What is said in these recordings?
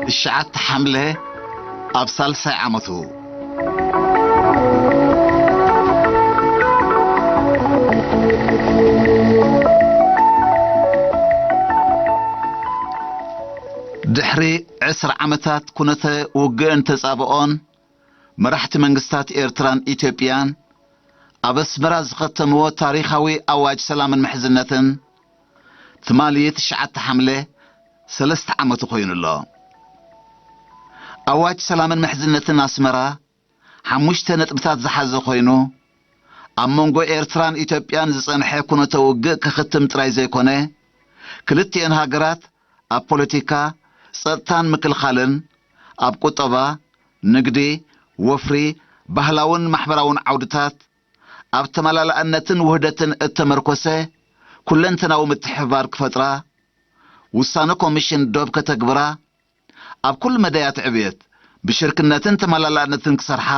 ትሽዓተ ሓምለ ኣብ ሳልሳይ ዓመቱ። ድሕሪ ዕስራ ዓመታት ኩነተ ውግእን ተጻብኦን፣ መራሕቲ መንግስታት ኤርትራን ኢትዮጵያን ኣብ ኣስመራ ዝኸተምዎ ታሪኻዊ ኣዋጅ ሰላምን ምሕዝነትን፣ ትማሊ ትሽዓተ ሓምለ ሰለስተ ዓመቱ ኮይኑ ኣሎ። ኣዋጅ ሰላምን ምሕዝነትን ኣስመራ ሓሙሽተ ነጥብታት ዝሓዘ ኮይኑ፣ ኣብ መንጎ ኤርትራን ኢትዮጵያን ዝጸንሐ ኩነተ ውግእ ክኽትም ጥራይ ዘይኮነ፣ ክልቲኤን ሃገራት ኣብ ፖለቲካ፣ ጸጥታን ምክልኻልን፣ ኣብ ቁጠባ፣ ንግዲ፣ ወፍሪ፣ ባህላውን ማሕበራውን ዓውድታት፣ ኣብ ተመላላእነትን ውህደትን እተመርኮሰ ኩለንተናዊ ምትሕብባር ክፈጥራ፣ ውሳነ ኮሚሽን ዶብ ከተግብራ፣ ኣብ ኩሉ መዳያት ዕብየት ብሽርክነትን ተመላላእነትን ክሰርሓ፣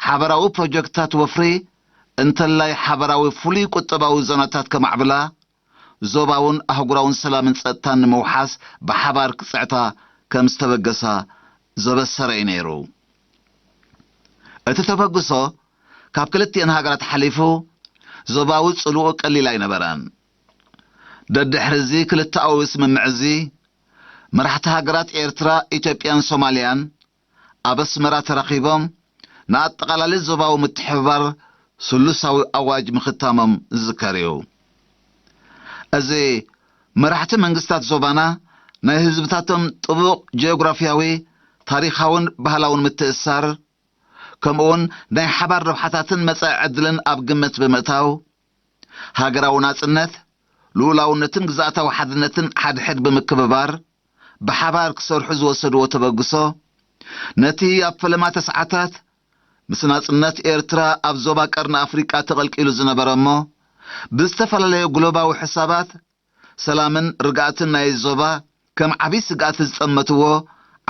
ሓበራዊ ፕሮጀክትታት ወፍሪ እንተላይ ሓበራዊ ፍሉይ ቁጠባዊ ዞናታት ከማዕብላ፣ ዞባውን ኣህጉራውን ሰላምን ጸጥታን ንምውሓስ ብሓባር ክጽዕታ ከም ዝተበገሳ ዘበሰረ እዩ ነይሩ። እቲ ተበግሶ ካብ ክልቲኤን ሃገራት ሓሊፉ ዞባዊ ጽልኡ ቀሊል ኣይነበረን። ደድሕሪ እዚ ክልተኣዊ ስምምዕ እዚ፣ መራሕቲ ሃገራት ኤርትራ፣ ኢትዮጵያን ሶማልያን ኣብ ኣስመራ ተራኺቦም ንኣጠቓላሊ ዞባዊ ምትሕብባር ስሉሳዊ ኣዋጅ ምኽታሞም ዝዝከር እዩ። እዚ መራሕቲ መንግስታት ዞባና ናይ ህዝብታቶም ጥቡቕ ጂኦግራፊያዊ፣ ታሪኻውን ባህላውን ምትእስሳር፣ ከምኡውን ናይ ሓባር ረብሓታትን መጻኢ ዕድልን ኣብ ግምት ብምእታው፣ ሃገራዊ ናጽነት፣ ልኡላውነትን ግዝኣታዊ ሓድነትን ሓድሕድ ብምክብባር ብሓባር ክሰርሑ ዝወሰድዎ ተበግሶ፣ ነቲ ኣብ ፈለማ ተስዓታት ምስ ናጽነት ኤርትራ ኣብ ዞባ ቀርኒ ኣፍሪቃ ተቐልቂሉ ዝነበረ እሞ ብዝተፈላለዩ ግሎባዊ ሕሳባት ሰላምን ርግኣትን ናይ ዞባ ከም ዓቢ ስግኣት ዝጠመትዎ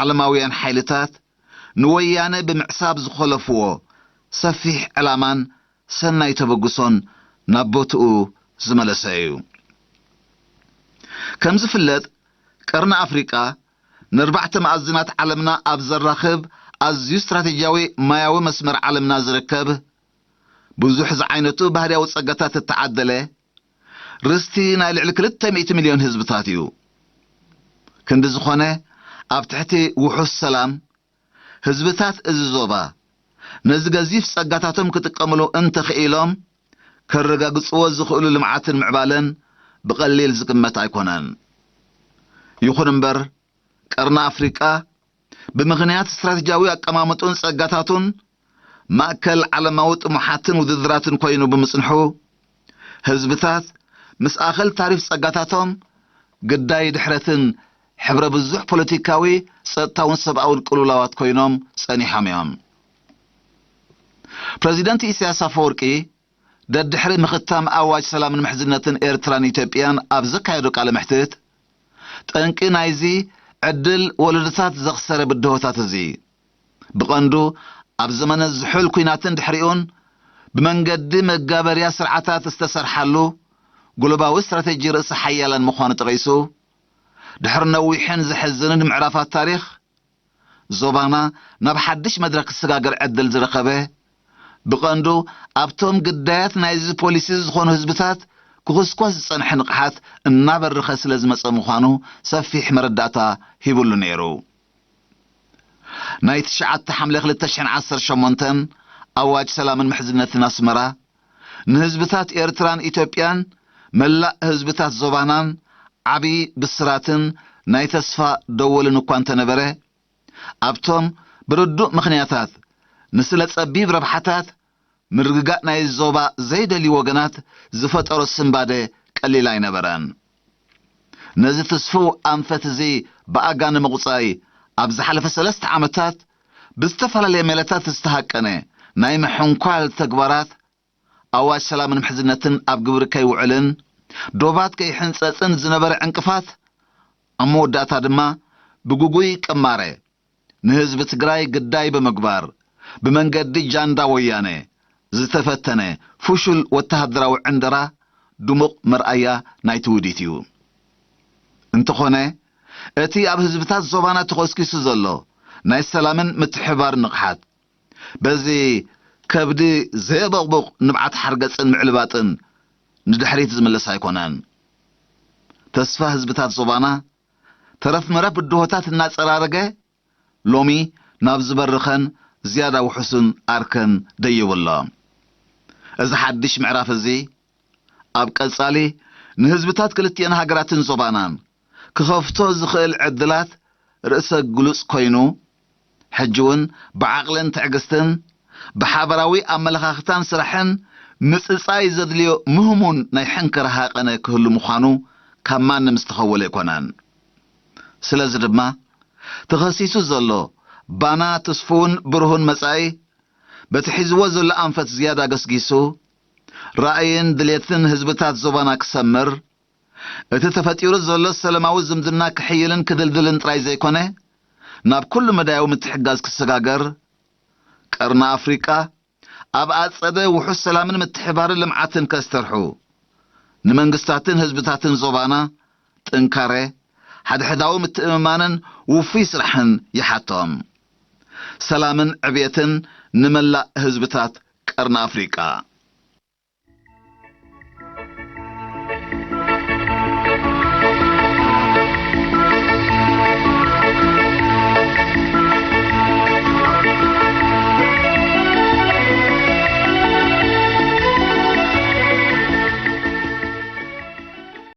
ዓለማውያን ሓይልታት ንወያነ ብምዕሳብ ዝኸለፍዎ ሰፊሕ ዕላማን ሰናይ ተበግሶን ናብ ቦትኡ ዝመለሰ እዩ። ከም ዝፍለጥ፣ ቀርኒ ኣፍሪቃ ንኣርባዕተ መኣዝናት ዓለምና ኣብ ዘራኽብ ኣዝዩ ስትራቴጂያዊ ማያዊ መስመር ዓለምና ዝርከብ፣ ብዙሕ ዝዓይነቱ ባህርያዊ ጸጋታት እተዓደለ፣ ርስቲ ናይ ልዕሊ ክልተ ሚእቲ ሚልዮን ህዝብታት እዩ። ክንዲ ዝኾነ፣ ኣብ ትሕቲ ውሑስ ሰላም፣ ህዝብታት እዚ ዞባ ነዚ ገዚፍ ጸጋታቶም ክጥቀምሉ እንተኽኢሎም፣ ከረጋግጽዎ ዝኽእሉ ልምዓትን ምዕባለን ብቐሊል ዝግመት ኣይኮነን። ይኹን እምበር፣ ቀርኒ ኣፍሪቃ ብምኽንያት ስትራቴጂያዊ ኣቀማምጥኡን ጸጋታቱን ማእከል ዓለማዊ ጥሙሓትን ውድድራትን ኮይኑ ብምጽንሑ፣ ህዝብታት ምስ ኣኸል ታሪፍ ጸጋታቶም ግዳይ ድሕረትን ሕብረ ብዙሕ ፖለቲካዊ፣ ጸጥታውን ሰብኣውን ቅልውላዋት ኮይኖም ጸኒሖም እዮም። ፕረዚደንት ኢሳያስ ኣፈወርቂ ደድሕሪ ምኽታም ኣዋጅ ሰላምን ምሕዝነትን ኤርትራን ኢትዮጵያን ኣብ ዘካየዶ ቃለ መሕትት፣ ጠንቂ ናይዚ ዕድል ወለዶታት ዘኽሰረ ብድሆታት እዚ፣ ብቐንዱ ኣብ ዘመነ ዝሑል ኲናትን ድሕሪኡን ብመንገዲ መጋበርያ ስርዓታት ዝተሰርሓሉ ግሎባዊ ስትራቴጂ ርእሰ ሓያላን ምዃኑ ጠቒሱ፣ ድሕሪ ነዊሕን ዘሕዝንን ምዕራፋት ታሪኽ፣ ዞባና ናብ ሓድሽ መድረኽ ክሰጋገር ዕድል ዝረኸበ፣ ብቐንዱ ኣብቶም ግዳያት ናይዚ ፖሊሲ ዝኾኑ ህዝብታት ክኹስኮስ ዝጸንሐ ንቕሓት እናበረኸ ስለ ዝመጸ ምዃኑ ሰፊሕ መረዳእታ ሂቡሉ ነይሩ። ናይ ትሽዓተ ሓምለ ክልተ ሽሕን ዓሰርተ ሸሞንተን ኣዋጅ ሰላምን ምሕዝነትን ኣስመራ፣ ንህዝብታት ኤርትራን ኢትዮጵያን፣ መላእ ህዝብታት ዞባናን ዓቢ ብስራትን ናይ ተስፋ ደወልን እኳ እንተነበረ፣ ኣብቶም ብርዱእ ምኽንያታት ንስለ ጸቢብ ረብሓታት ምርግጋእ ናይ ዞባ ዘይደልዩ ወገናት ዝፈጠሮ ስንባደ ቀሊል ኣይነበረን። ነዚ ትስፉው ኣንፈት እዚ ብኣጋ ንምቑጻይ፣ ኣብ ዝሓለፈ ሰለስተ ዓመታት ብዝተፈላለየ ሜላታት ዝተሃቀነ ናይ ምሕንኳል ተግባራት ኣዋጅ ሰላምን ምሕዝነትን ኣብ ግብሪ ከይውዕልን፣ ዶባት ከይሕንጸጽን ዝነበረ ዕንቅፋት፣ ኣብ መወዳእታ ድማ ብግጉይ ቅማረ ንህዝቢ ትግራይ ግዳይ ብምግባር፣ ብመንገዲ ጃንዳ ወያነ ዝተፈተነ ፍሹል ወተሃደራዊ ዕንደራ ድሙቕ መርኣያ ናይቲ ውዲት እዩ። እንተኾነ፣ እቲ ኣብ ህዝብታት ዞባና ተኾስኪሱ ዘሎ ናይ ሰላምን ምትሕባር ንቕሓት፣ በዚ ከብዲ ዘየበቕቡቕ ንብዓት ሓርገጽን ምዕልባጥን ንድሕሪት ዝምለስ ኣይኮነን። ተስፋ ህዝብታት ዞባና ተረፍ መረፍ ብድሆታት እናጸራረገ፣ ሎሚ ናብ ዝበርኸን ዝያዳ ውሑስን ኣርከን ደይቡ ኣሎ። እዚ ሓድሽ ምዕራፍ እዚ፣ ኣብ ቀጻሊ ንህዝብታት ክልቲኤን ሃገራትን ዞባናን ክኸፍቶ ዝኽእል ዕድላት ርእሰ ግሉጽ ኮይኑ፣ ሕጂ እውን ብዓቕልን ትዕግስትን፣ ብሓባራዊ ኣመለኻኽታን ስራሕን ምጽጻይ ዘድልዮ ምህሙን ናይ ሕንከራ ሃቐነ ክህሉ ምዃኑ ካብ ማንም ዝተኸወለ ኣይኮነን። ስለዚ ድማ፣ ተኸሲሱ ዘሎ ባና ትስፉውን ብሩህን መጻኢ፣ በቲ ሒዝዎ ዘሎ ኣንፈት ዝያዳ ገስጊሱ፣ ራእይን ድሌትን ህዝብታት ዞባና ክሰምር፣ እቲ ተፈጢሩ ዘሎ ሰላማዊ ዝምድና ክሕይልን ክድልድልን ጥራይ ዘይኮነ፣ ናብ ኩሉ መዳያዊ ምትሕጋዝ ክሰጋገር፣ ቀርኒ ኣፍሪቃ ኣብ ኣጸደ ውሑስ ሰላምን ምትሕባርን ልምዓትን ከስተርሑ፣ ንመንግስታትን ህዝብታትን ዞባና ጥንካረ፣ ሓድሕዳዊ ምትእምማንን ውፉይ ስራሕን ይሓቶም። ሰላምን ዕብየትን ንመላእ ህዝብታት ቀርኒ ኣፍሪቃ።